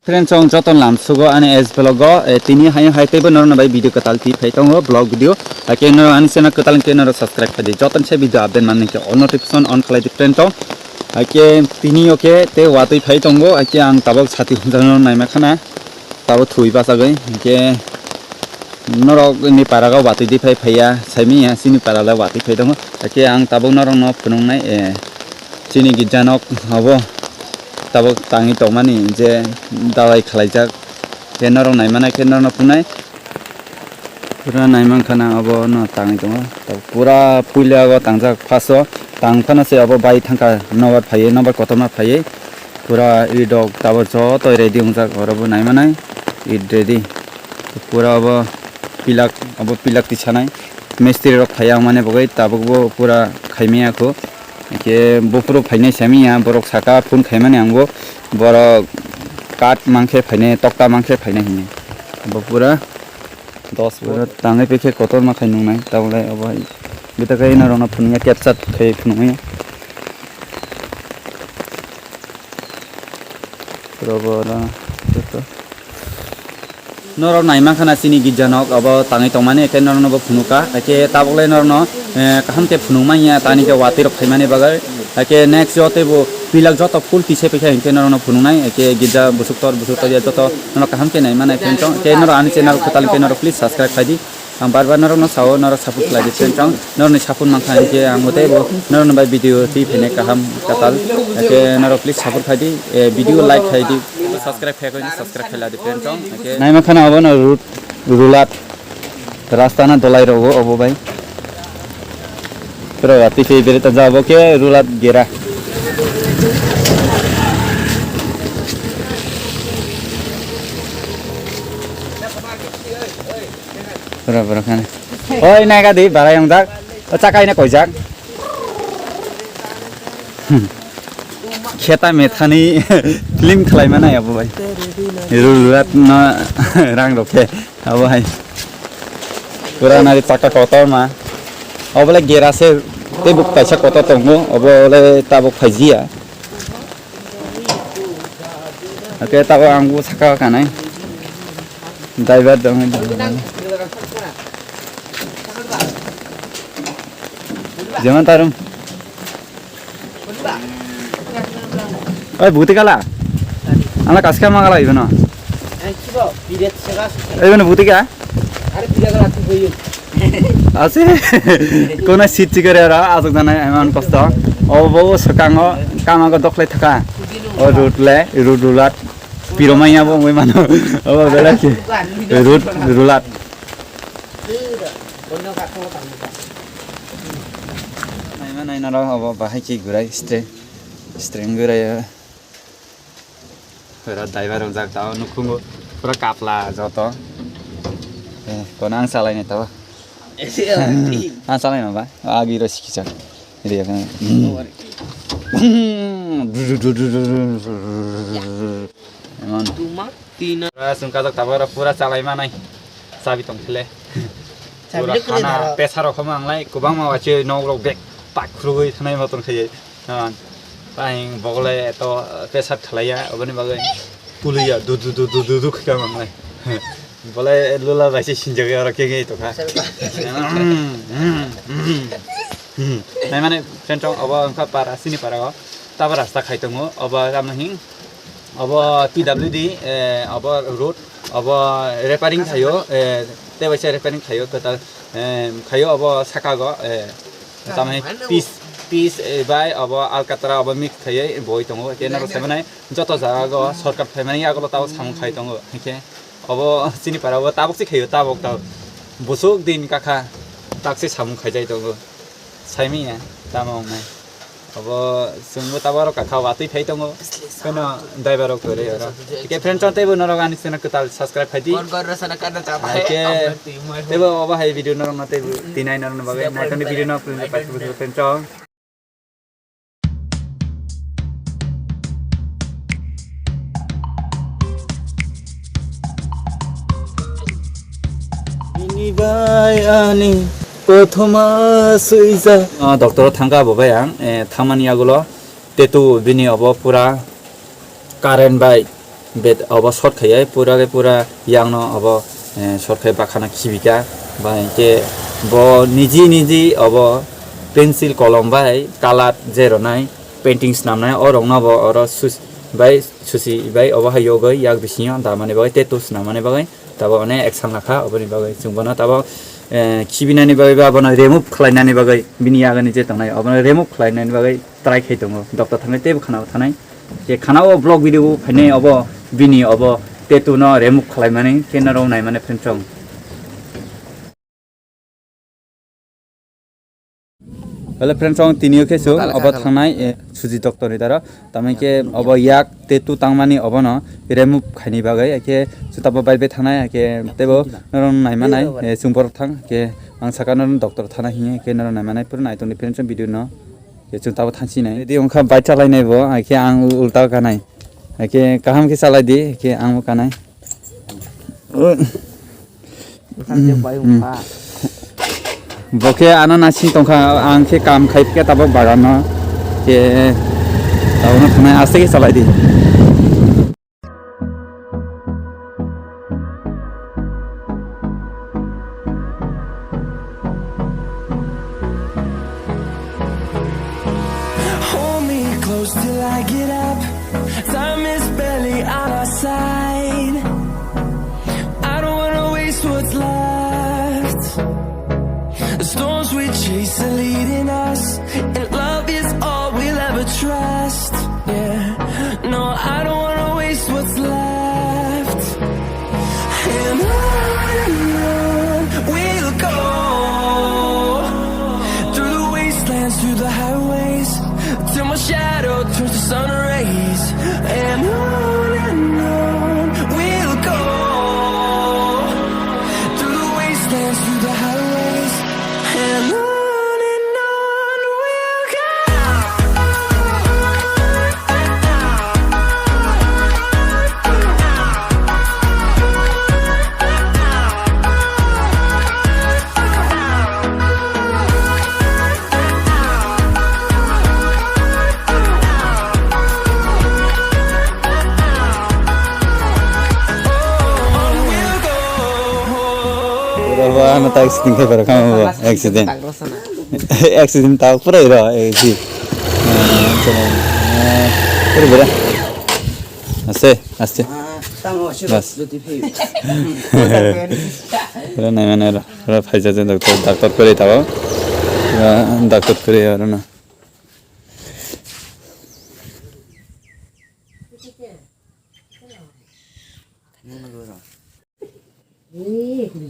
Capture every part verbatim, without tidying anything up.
Friends, chwng joto lamsugo ani S vlog o, eh, tini haino hai teibo norokno bai video kwtal twi phai tongo, vlog video. Hakhe norok ani channel kwtal hwnkhe norok subscribe khai di. Joto se video update manwi khe all notification on khlai di friend chwng. Hakhe tini o khe tei watwi phai tongo, hakhe ang tabuk sati hunjano naima khana, tabuk thwi bachagwi. Hakhe norok ni para o watwi di phai phaiya, saimanya chini para le watwi phai tongo. Hakhe ang tabuk norokno phunuknai, eh, chini girja nok abo tabuk tangwi tongmani je dalai khwlaijak, khe norok naimana khe norokno phunai. Pura naimankha na abo no tangwi tongo. Tabuk pura puila o tangjak first o, tang phano se abo bai thangkha nobar phaiwi, nobar kotorma phaiwi. Pura idok tabuk joto ready wngjak, oro bo naimanai id ready. Pura abo pilak, abo pilak tisanai. Mistri rok phaiya mane bagwi tabuk bo pura khaimaya kho. Hingke buphuru phainai simi ya, borok saka phone khaimani ang bo, borok kath mankhe phainai, tokta mankhe phainai hinwi. Bo pura dos pura tangwi pekhe kotor ma khai nungnai, tabole abo hai. Bita khe ina rokno phunukya capture khai phunukya. Pura bo oro joto. Norok naimankha na chini girja nok abo tangwi tongmani, hwnkhe norokno bo phunukha, hwnkhe tabukle norokno, eh, kaham khe phunukmanya, tani khe watwi rok phaimani bagwi, hwnkhe next o teibo pilak joto full tisai paikha, hwnkhe norokno phunuknai, hwnkhe girja busuk tor, busuk tor ya joto norok kaham khe naimanai, hwnkhe norok ani channel kwtal hwnkhe norok please subscribe khai di. Ang bar bar norokno sao, norok support khlai di, friend chwng. Norokni support mankha hinkhe ang bo teibo norokni bai video twi phainai kaham kwtal. Hwnkhe norok please support khai di, eh, video like khai di. Subscribe khai di, subscribe khai la di, friend chwng. Hwnkhe naima khana abo no road, rulat. Rasta no dolai rogo obo bai. Pero rati khe bere ta jabo khe rulat gera. Pura pura khani. Oi, nai ga di, barai wngjak. O, chaka ina koijak. Hmm. Kheta methani film khlai mana ya bo bai. Rulat no rang rokhe. Abo hai. Pura nari chaka kotor ma. Obo le gera se tei buk kaisa kotor tongo. Obo le tabuk phaijiya. Oke, tabuk ang bo saka kanai. Driver dong. Jeman tarum. Oi, buti kala. Ala kaska magala ibeno. Ibeno buti ka? Ase. Kona sit chikare ara asok jana eman kosto. O bo sakango kamago doklai thaka. O road le, road rulat. Piromai abo mui mano. O bela ki. Road rulat. Naima naina ro abo bahai ki gurai stre. Streng gurai. Pura driver rok jak tao nukhungo pura kapla joto. Eh, kono ang salai ni tao. Ang salai ma ba? Agi ro sikisa. Ri ya kan. Emon. Duma tina. Pura sungkajak tabara pura chalai manai. Sabi tong thile. Pura khana pesa rok khoma anglai kubang ma wache nok rok bek pak khurui thanai moton khayai. Naman. Paing bogle to pesat khalaiya, oboni bagwi kuliya, du du du du du du khika mangnai. Bole lula bai se sinjagwi oro kengei tokha. Nai mane friend chong obo wngkha para, sini para o. Tabo rasta khai tongo, obo tamo hing, obo P W D, eh, obo road, obo repairing khaio, eh, tei bai se repairing khaio, kwtal, eh, khaio obo saka go, eh, Tamni pis, pis, eh, bai abo alkatra abo mix khaiwi boi tongo. Khe naro sai manai joto jaga o sorkar phaimani yagulo tabuk samung khai tongo. Hingkhe obo chini para o tabuk se khaio, tabuk tabuk. Busuk din kakha tak se samung khaijai tongo. Saimanya tamo wngnai. Obo chwngbo tabuk aro kakha watwi phai tongo. Kheno driver rok kwrwi oro. Hingkhe friend chong teibo norok ani channel kwtal subscribe khai di. Kor kor rosana kana chap hai. Hingkhe teibo obo hai video norok no teibo tinai norok no bagwi naitoni video no friend chong. Bini bai ani kothoma swijak. Ah, doctor o thangkha bo bai ang, eh, thangmani yagulo tattoo bini obo pura current bai Bet obo short khaiya, pura khe pura yakno obo, eh, short khai bakhana khibika. Ba hinkhe bo niji niji obo pencil kolom bai colour je rwnai, painting swnamnai, o rokno bo oro sus-, bai susi bai obo hai yogwi yak bisingo damani bagwi, tattoo swnamani bagwi tabo one action lakha. Oboni bagwi chwng bono tabo, eh, khibinani bagwi ba bono remove khlainani bagwi bini yagani je tongnai obono remove khlainani bagwi try khai tongo. Doctor thangwi teibo khana thanai. Je khana o vlog video bo phainai obo bini obo tattoo no remove khlaimani khe norok naimani friend song. Hello friend song, tini o khe chwng obo thangnai, eh, suji doctor ni daro. Tamai khe obo yak tattoo tangmani obono remove khaini bagwi, khe juta bo bai bai thangnai, khe teibo norok naimanai, eh, chwng borok thang, khe ang saka norok doctor thana hinya, khe norok naimanai pura nai tongdi friend song video no. Khe chwng tabo thansinai. Ready wngkha bike chalainai bo, hai khe ang ulta kanai. Hai khe kaham khe chalai di, hai khe ang bo kanai. Bo khe ano nasing tongkha, ang khe kam khai khe tabok bagan no. Khe tabok no thanai aste khe chalai di. Hold me close till I get up. Time is barely on our side. I don't wanna waste what's left. The storms we chase are leading us, and love is all we'll ever trust. Yeah, no, I don't wanna waste what's left. And on and on we'll go, through the wastelands, through the highways, till my shadow turns to sun rays. And on and on we'll go, through the wastelands, through the highways, and on and on we'll go. Ano tak accident khe bara kamo bo accident. Accident tak pura iro accident. Pura bera. Aste aste. Bas. Pura nai mane ro. Ro phaija je doctor, doctor kwrwi tabo. Doctor kwrwi aro na.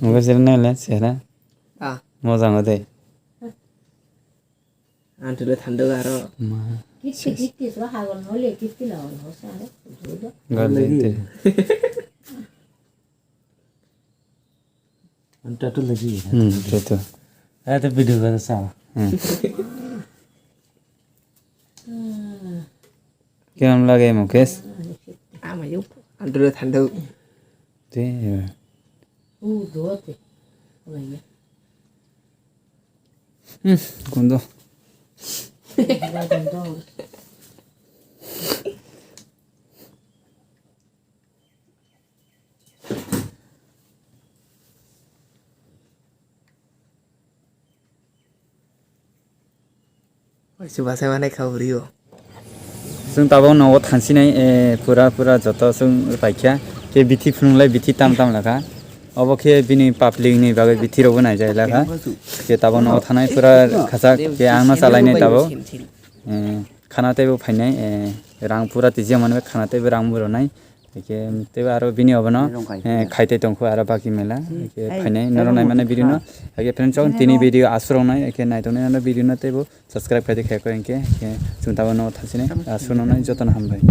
Mungkin sini nih lihat sih, nah. Ah. Mau sama deh. Antu le thando aro. Ma. Kitti, kitti, sura hagol no le, kitti la hagol no sa, aro. Gal lagi. Itu. Anta tu lagi. Hmm, itu tu. Ada video kan sa. Hmm. Kiram lage Mukesh? Ama yuk. Antu le thando. Te. Hmm, kundo. Waisa bwsai manai kha uri o. Chwng tabuk nogo thansinai, eh, pura pura joto chwng paikha. Khe bithi phunuk lai bithi tam tam lakha. Obo khe bini public ni bagwi bithi rokbo naijak lakha. Khe tabuk nogo thanai pura khachak khe ang no chalainai tabuk. Eh, khana teibo phainai, eh, rang pura twijia manwi khana teibo rang bo rwnai. Hingke teibo aro bini obono, eh, khai tei tongkho aro baki mela. Hingke phainai norok naimani video no. Hingke friends, chong tini video aswk rok nai, hingke naitok nai ano video no teibo subscribe khai tei khaikho hingke, hingke chwng tabuk no thansinai aswk rok nai jotono hambai.